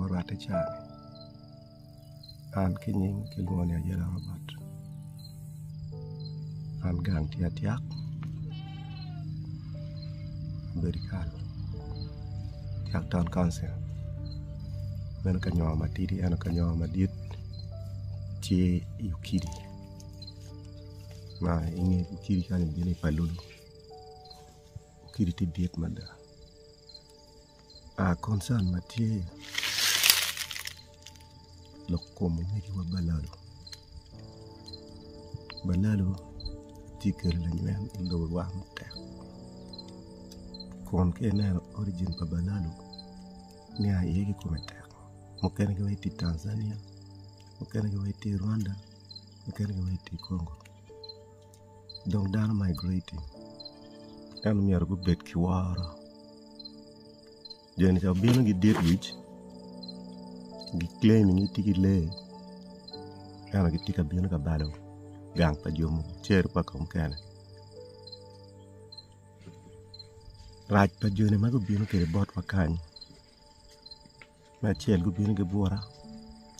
warwatte ca-ni. An ki nying kilwongo ni Ayela Robert. An gang tye Atyak, abedo i kal Atyak Town Council. Meno ka nyo matidi ento ka nyo madit tye i Okidi ma i nge Okidi kany obino i Palulu. Okidi tye dit mada. Koncern ma tye lok kom omegiwa balalo, balalo tye kelo lanywen i lobowa matek kun ka ineno origin pa balalo nia iye kikome tek mukene giwaco tye i Tanzania mukene giwaco tye i Rwanda mukene giwaco tye i Congo. Dong dano migrating ento myero gubed ki woro joni ca obino ki dit wic gi claim ni gitye ki lee ento gitye ka bino ka balo gang pa jo mogo cito ka mukene rac pa joni ma gubino kwede botwa kany me acel gubino ki bura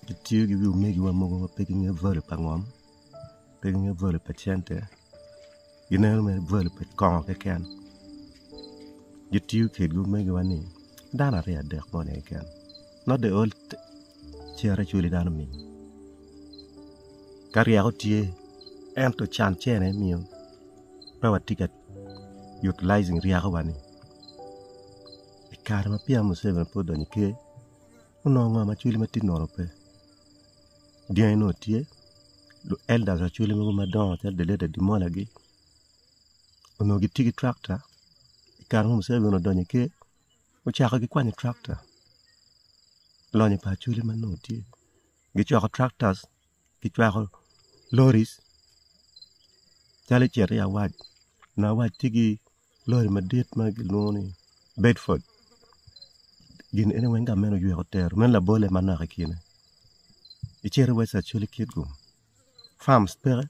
gitiyo ki wi omegiwa mogo ma pe gingeyo value pa ngom. Pe gingeyo value pa cente gineno mere value pa kongo keken gitiyo kwedgi omegiwa ni dano aryo adek moni keken not the whole cere cwali dano mingo ka ryeko tye ento can cene miyo pe watye ka utilizing ryekowa ni i kare ma peya Museveni pe odonyo i ker onongo ngo ma cwali ma tye nono pe. Dyangi onongo tye luelda acholi mogo madongo calo Delete Adimolagi onongo gitye ki tracta i kare ma Museveni odonyo i ker ocako ki kwanyo tracta lonyo pa acholi ma nongo tye gicoko tractors gicwako loris calo icito i Awac onongo Awac tye ki lori madit ma kilwongo ni Bedford gin eni weng ka meno oywek otero meno labole manok i kine icito i West Acholi Kitgum farms peke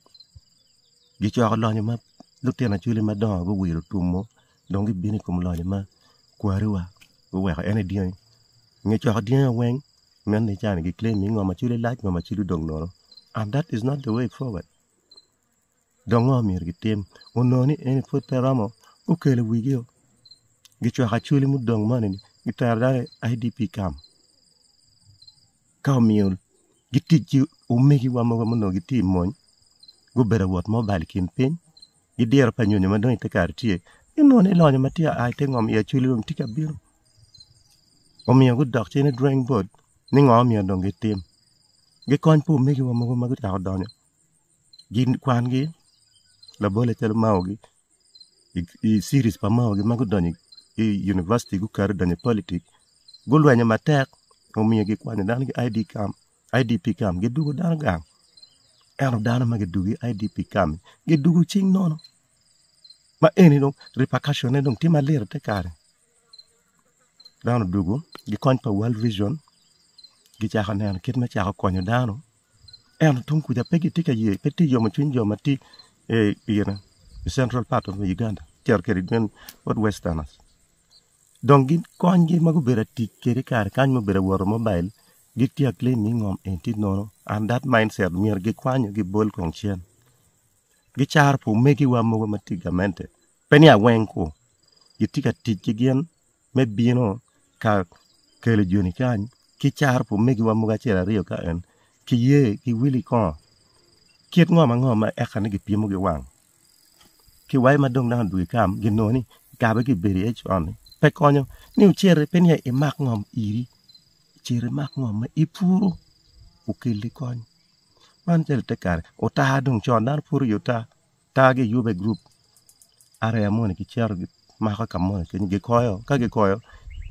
gicoko lonyo ma lutino acholi madongo guwilo tumo dong gibino i kom lonyo ma kwariwa guweko en aye dyangi nge coko dyangi weng meno ni cani gi claim ni ngom acholi lac ngom acholi odong nono and that is not the way forward. Dong ngo myero gitim? Onongo ni eni pud pe romo, gukelo wigio, gicwako acholi mudong moni-ni, gitero dano i IDP camp ka omiyo gitic ki omegiwa mogo ma onongo gitye i mony, gubedo awot mobile i kin piny, gidiro pa nyonyo ma dong i te kare tye, ginongo ni lonyo ma tye ka a i te ngom i acholi dong tye ka bino. Omiyo gudok cen i drawing board ni ngo myero dong gitim, gikony pa omegiwa mogo ma gucako donyo. Gin kwangi labolle calo maogi i cities pa maogi ma gudonyo i univaciti gukato donyo i politik gulwenyo matek omiyo gikwanyo dano ki IDP camp gidwogo dano gang ento dano ma gidwogo i IDP camp gidwogo cing nono ma eni dong repercussion ne dong tye malit ite kare dano odwogo ki kony pa world vision gicako neno kit me cako konyo dano. Ento tung kuca pe gitye ka ye, pe tye yomo cwiny jo ma tye i central part of Uganda cito kwede gin bot westerners. Dong gin konygi ma gubedo tic kwede kare kany ma obedo woto mobile gitye ka claim ni ngom eni tye nono and that mindset myero gikwanyo gibol kong cen. Gicaro pa omegiwa mogo ma tye i gamente pe ni aweng ku gitye ka tic ki gin me bino ka kelo joni kany ki caro pa omegiwa mogo acel aryo ka en ki ye ki wili kongo kit ngo ma ngo ma eka ni gipimo ki wang ki wai ma dong dano odwogo i kam ginongo ni kaba gibedo iye con-ni pe konyo ni ociti pe ni imak ngom iri cit imak ngom ma ipuro okelli kony man calo ite kare otar dong con dano puro i otar. Tar giyube i gurup area moni gicito gimako ka moni kenyo gikoyo ka gikoyo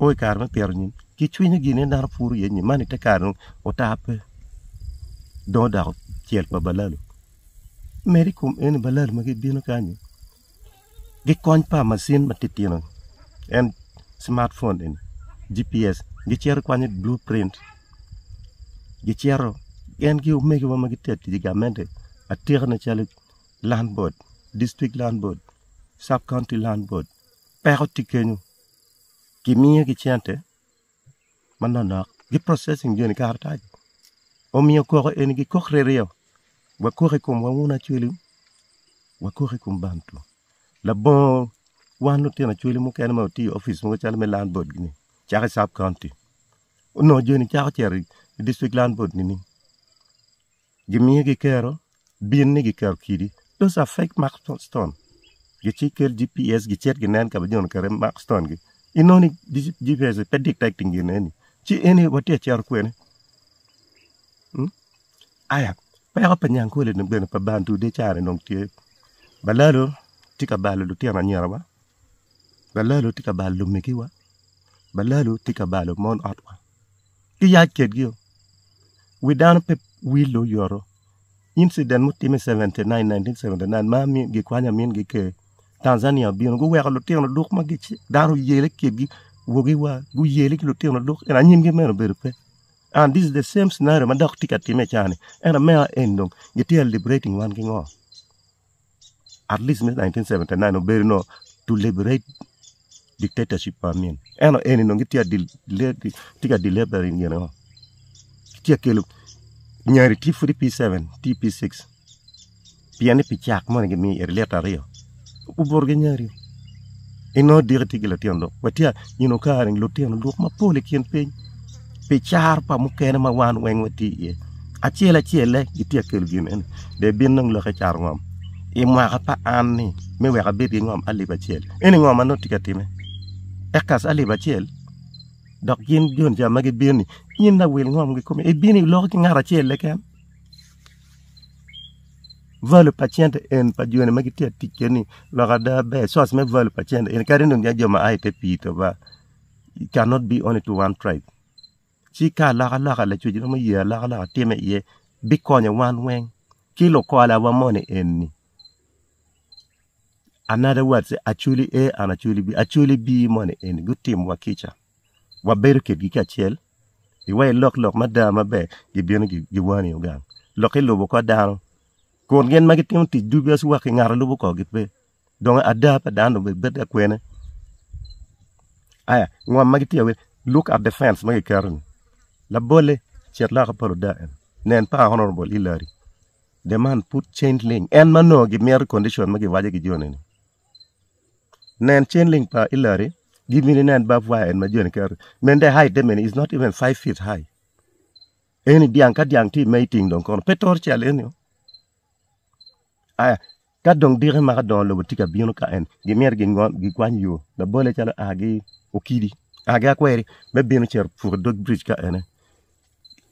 o i kare me pito nyim gicwinyo gin ni dano puro iye nyim man ite kare dong otar pe dong odoko cel pa balalo medo i kom eni balalo ma gibino kany-nyi gikony pa macin matitino en cimart pon eni GPS gicito gikwanyo blue print gicito gin ki omegiwa ma gitye ka tic i gamente atikane calo Land board, district land board, sub county land board peko tye kenyo kimiyo ki cente manoknok Gi processing joni karatac. Omiyo koko eni gikok ririyo. Wakok i komwa wun Acholi, wakok i kom Bantu. Labongo wan lutino Acholi mukene ma watiyo i opic mogo calo me land board ni cako i sub county onongo joni cako cito i district land board nining? Gimiyogi kero, bin ni giketo kidi. Those are fake mark stone. Gicikel GPS gicit ginen ka ma jo-ni oketo iye mark stone gi. Inongo ni GPS pe detecting gin eni. Ci eni watye ka cito kwene? Aya, peko pa nyangkole ni bene pa Bantu de caro dong tye. Balalo tye ka balo lutino anyirawa, balalo tye ka balo lumegiwa, balalo tye ka balo mon otwa. Ki yac kedgi-o, wi dano pe wilo oyoto. Incident mutimme i 1979 ma gikwanyo amingi ker, Tanzania obino guweko lutino luk ma dano oyele kedgi wogiwa guyele ki lutino luk ento anyimgi meno obedo pe. And this is the same scenario ma dok tye ka timme i caa-ni ento me eni dong gitye ka liberating wan ki ngo? At least me 1979 obedo nongo to liberate dictatorship pa Amin ento eni dong gitye ka deliberating gin ngo? Gitye ka kelo nyari tye pud i P7 tye i P6 pien ni pi cak moni gimiyo ite lita aryo obuto ki nyari inongo diki tye ki latin lok watye ino kare lutino lwok mapol i kin piny pi caro pa mukene ma wan weng watye iye acel acelle gitye ka kelo gin eni dong ibin dong lokke caro ngom i mwaka pa an ni me wek abed ki ngom alip acel eni ngo ma nongo tye ka time ekas alip acel dok gin jo ca ma gibino ni in lawil ngom kikome ibino iloko ki ngat acel keken. Value pa cente eni pa joni ma gitye ka tic kwede ni lok ada ber source me value pa cente eni kadi nongo jo ma a i te pii to ba it cannot be only to one tribe ci ka alokaloka lacwec romo ye alokaloka time iye bikonyo wan weng ki lukola wa moni eni another words acholi A and acholi B acholi B moni eni gutim wa kica. Wabedo kedgi kacel, iwek ilok lok mada maber, gibino giwani ogang. Lok ilubo kor dano, kun gin ma gitimo tic dubious work i ngat lubo korgi pe. Dong ada pa dano dong bed akwene. Aya, ngom ma gitye awe, look at the fence ma giketo-ni. Labolle, cit loka pa luda eni, nen pa Honourable Hillary, the man put chain link, en ma nongo gimito condition ma giwaco ki joni-ni. Nen chain link pa Hillary give me nen barbed wire en ma joni keto men the height mene is not even 5 feet high eni dyang ka dyang tye i mating dong kono pe toro cal eni o aya ka dong diki ma ka dongo lobo tye ka bino ka en gimito gikwany yo labole calo a ki okidi a ki akweri me bino cito puko dog bridge ka ene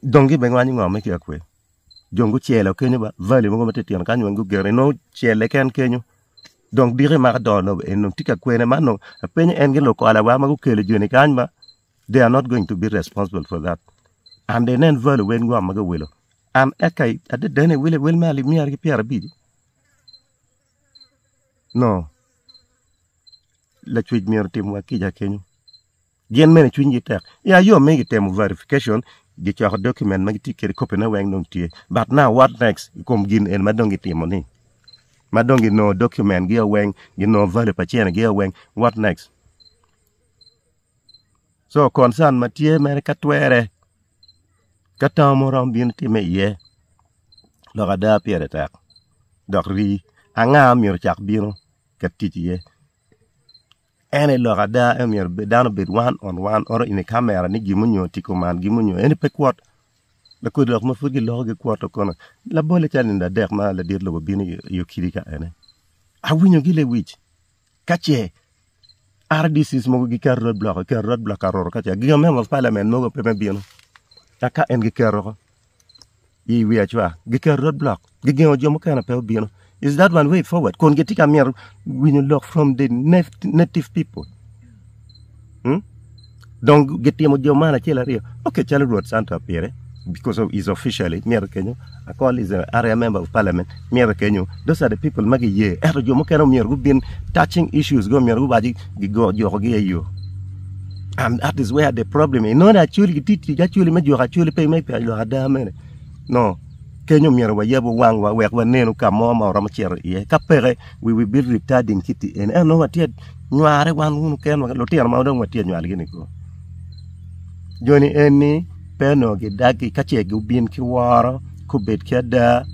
dong gibingwanyo ngo me ki akweri Dong gucelo kenyo ba valley mogo matitino kany weng gugero inongo cele ken kenyo dong diki mako dongo lobo eni dong tye ka kwene man dong apenyo en gin lukola wa ma gukelo joni kany ba they are not going to be responsible for that and they nen value wel ngom ma guwilo and eka adada ni wilo wel me alip miya ki pyerabic no lacwec myero otim wa kica kenyo. Gin mene cwinygi tek. I ayo me gitemo verification, gicoko document ma gitye kwede copy ne weng dong tye. But now what next i kom gin eni ma dong gitimo ni? Ma dong ginongo document gi o weng, ginongo value pa cene gi o weng, what next? So concern ma tye mere ka twere, ka tango mo romo bino time iye, lok ada pire tek dok rii. Anga myero ocak bino ka tic iye? En aye lok ada en myero dano obed one on one or in a camera ni gin munyo tye kuman gin munyo eni pe kwot lakodi lok ma pud giloko gikwoto kono labolle calo nino adek ma ladit lobo obino i okidi ka ene awinyo gi lewic ka ce RDCs mogo giketo road block giketo road block ka roto ka ce gin member of parliament mogo pe me bino aka en giketo oko i wi acwa giketo road block gigengo jo mukene pe obino is that one way forward kun gitye ka mito winyo lok from the native people hmm? dong gitimo jo man acel aryo ok calo Rwot Santo Apire because of is officially myero kenyo Akol is a area member of parliament myero kenyo those are the people ma giye ento jo mukene myero gubin touching issues go myero guwaci gigo jukogi i yo and that is where the problem is nongo acholi gitye tic acholi me juko acholi pe me lok ada mene no kenyo myero wayabo wangwa wek wanenu ka mo ma waromo cito iye ka peke we will be retarding kiti eni ento nongo watye nyware wan wunu kenwa lutino ma dong watye nywalgi ni ko joni eni. Pe onongo gidaggi ka ce gubin ki woro, gubed ki ada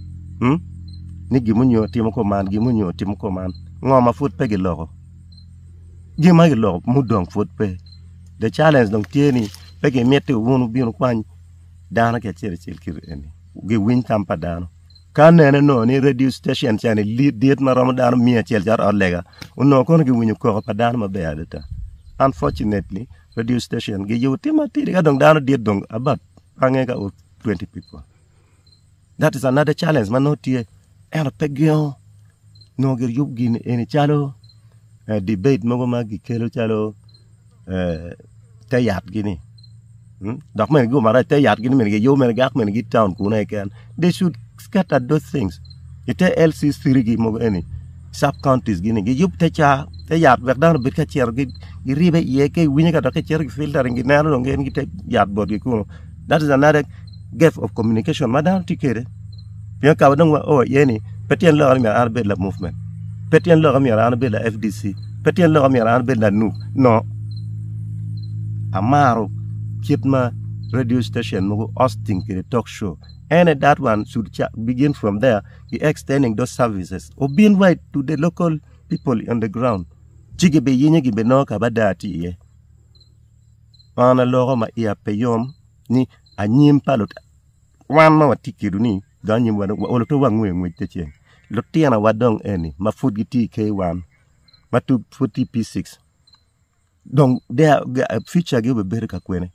ni gin munyo timo kuman, gin munyo timo kuman. Ngo ma pud pe giloko? Gin ma giloko mudong pud pe. The challenge dong tye ni pe gimiti wun wubin wukwany dano ki acel acel kit eni, giwiny tam pa dano. Ka nene onongo ni radio station ca-ni dit ma romo dano 100 calo ot lega, onongo kono giwinyo koko pa dano maber adada. Unfortunately, radio station giyubo tye matidi ka dong dano dit dong about ange ka o 20 people. That is another challenge ma nongo tye ento pe gengo nongo giyub gin eni calo debate mogo ma gikelo calo te yatgi ni dok bene gigo marac te yatgi ni giyubo mere gak mere ki town kunu keken they should scatter those things ite LC three gi mogo eni sub counties gi ni giyub te ca te yat wek dano obed ka cito giribe iye ka iwinyo ka dok gicito gi filtering gineno dong gin gite yat botgi kunu that is another gap of communication ma dano tye kwede pien ka ma dong wao iye ni pe tyen lok ni myero an abed la movement pe tyen lok ni myero an abed la FDC pe tyen lok ni myero an abed la NUP no amaro kit ma radio station mogo hosting kwede talk show ene that one should begin from there gi extending those services obin right to the local people on the ground ci gibiyinyo gibinongo ka ma ada tye iye an aloko ma iya pe yom ni anyim pa lutino wan ma watye kwedwu ni dong anyim wa dong waolo pe wangweyo ngwec te ceng lutinowa dong eni ma pud gitye i K1 ma pud tye i P6 dong future gi obibedo ka kwene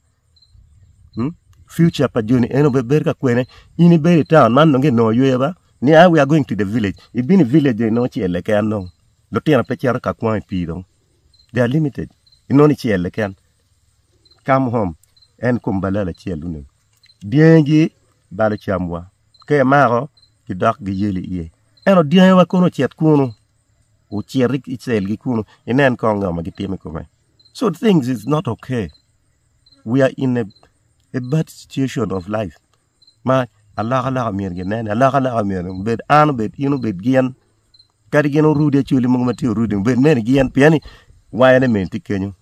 future pa joni eni obibedo ka kwene in ibedo i town man dong inongo yweyo ba ni a we are going to the village ibino i village dong inongo cel keken dong lutino pe cito ka kwang i pii dong they are limited inongo ni cel keken come home en kom balal acel ni dyangi balo camwa ka imako gidok giyeli iye ento dyangiwa kono ocit kunu ocit i celgi kunu inen kong ngo ma gitimo i kome so things is not okay we are in a bad situation of life ma alokaloka myero ginen alokaloka myero obed an obed in obed gin kadi gin orudi acholi mogo ma tye orudi obed mene gin pien ni wayane mene tye kenyo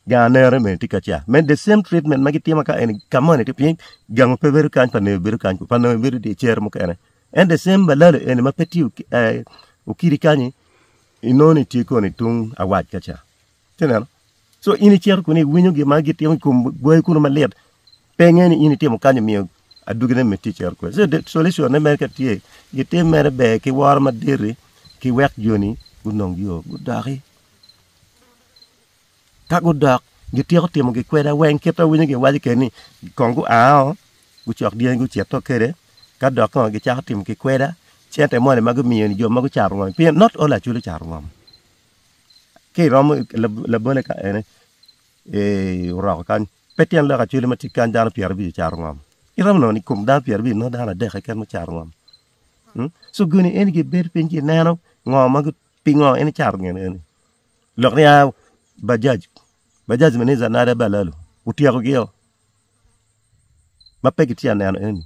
gang anere mene tye ka ca me the same treatment ma gitimo ka eni ka moni tye pien gango pe bedo kany pa neo bedo kany pa neo bedo i cere mukene en the same balalo eni ma pe tye okidi kanyi inongo ni tye koni tung awac ka ca Ci ineno? So in icito kunu iwinyo gin ma gitimo i kom gwayi kunu malit, pe ingeyo ni in itimo kany omiyo adwogine med tye cito kwede. So the solution ne mere ka tye, gitim mere ber ki woro madit-ti ki wek joni gunong yo gudoki. Ka gudok, gityeko timo gikweda weng kit ma winyo giwaco kwede ni kong gua o, gucok dyangi gucito kwede, ka dok kong gicako timo kikweda, cente moni ma gumiyo ni jo ma gucato ngom, pien not all Acholi ocato ngom. Ka iromo labole ka ene oroko kany pe tyen lok acwali ma tye kany dano 50 ocato ngom iromo nongo ni kom dano 50 nongo dano adek keken mucato ngom so goni eni gibedo piny gineno ngo ma pingo en ecato gin eni lok ni a bajaj bajaj mene is another balalo otyeko gi o ma pe gitye ka neno eni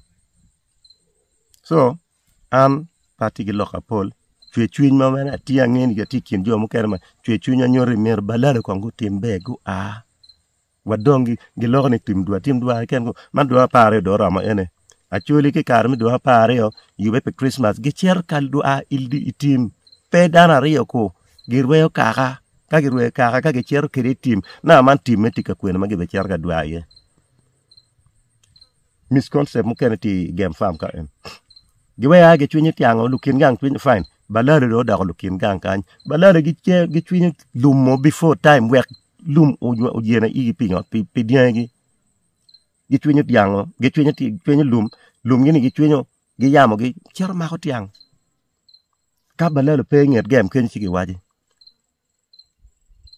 so An pe atye ki lok mapol, cwer cwiny mo mere atye angeyo ni atye i kin jo mukene ma cwer cwinywa nyuto ni myero balalo kong gutim ber gua wa dong giloko ni tim dwa tim dwa keken man dwe 12 dong oromo ene acholi ki kare me dwe 12 yubbe pi kricmac gicito ka dwa i tim pe dano aryo ku girweyo kaka ka girweyo kaka ka gicito kwede i tim naka man timme tye ka kwene ma gibicito ka dwa iye. Misconcept mukene tye i game farm ka eni. Giweyo gicwinyo tyango lukin gang cwinyo fine. Balalo dong odoko lukin gang kany. Balalo gicwinyo lum mo before time wek lum oyene igi pingo pi dyangi. Gicwinyo tyango, gicwinyo lum, lumgi ni gicwinyo giyamo gi cito mako tyang. Ka balalo pe inget game kenyo ci giwaci.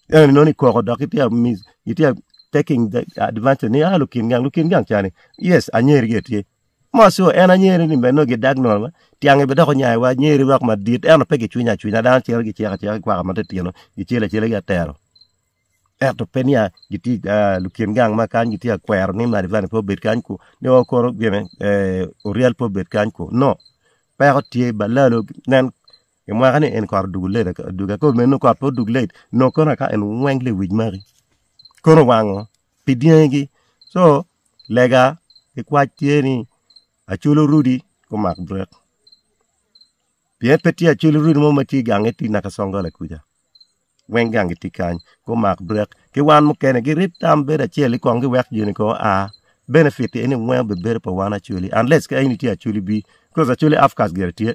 Ento inongo ni koko dok gitye gitye taking the advantage ni a lukin gang lukin gang cani yes anyeri gire tye mo so en anyeri ni bene nongo gidag nono tyangi bene dok onyayo wa anyeri wek madit ento pe gicwinyo acwinya dano cito giceko aceka gikwako matitino gicelo acela ki atero ento pe niya gitye lukin gang ma kany gitye ka kwero ni Madivani pe obed kany ku ni o kono gine Oryal pe obed kany ku no peko tye balalo nen I mwaka ni en kot odwogo late aduga ka omeno kot pe odug late nongo kono ka en weng lewic maki kono owango pi dyangi so lega Ki kwac tye ni Acholi orudi gumak brek pien pe tye Acholi orudi mo ma tye gange tye Nakasongola kuca weng gangi tye kany gumak brek ki wan mukene girib tam bedo acel ni kong giwek joni kong oa benefit eni weng obibedo pa wan Acholi unless ka in itye Acholi bi because Acholi half caste gire tye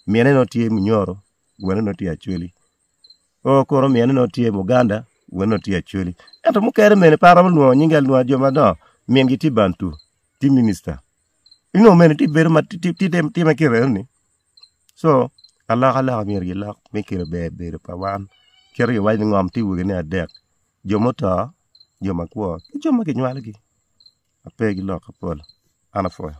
mine nongo tye Munyoro wene nongo tye Acholi o kono mine nongo tye Muganda wene nongo tye Acholi ento mukene mene pe aromo lwongo nyingi alwonga jo madongo mingi tye Bantu tye minista inongo mene tye bedo ma time ki reno-ni so alokaloka myero gilok me kelo ber bedo pa wan kit giwaco ni ngom tye wegine adek jo muto, jo makwo ki jo ma kinywalogi ape ki lok mapol an apwoyo.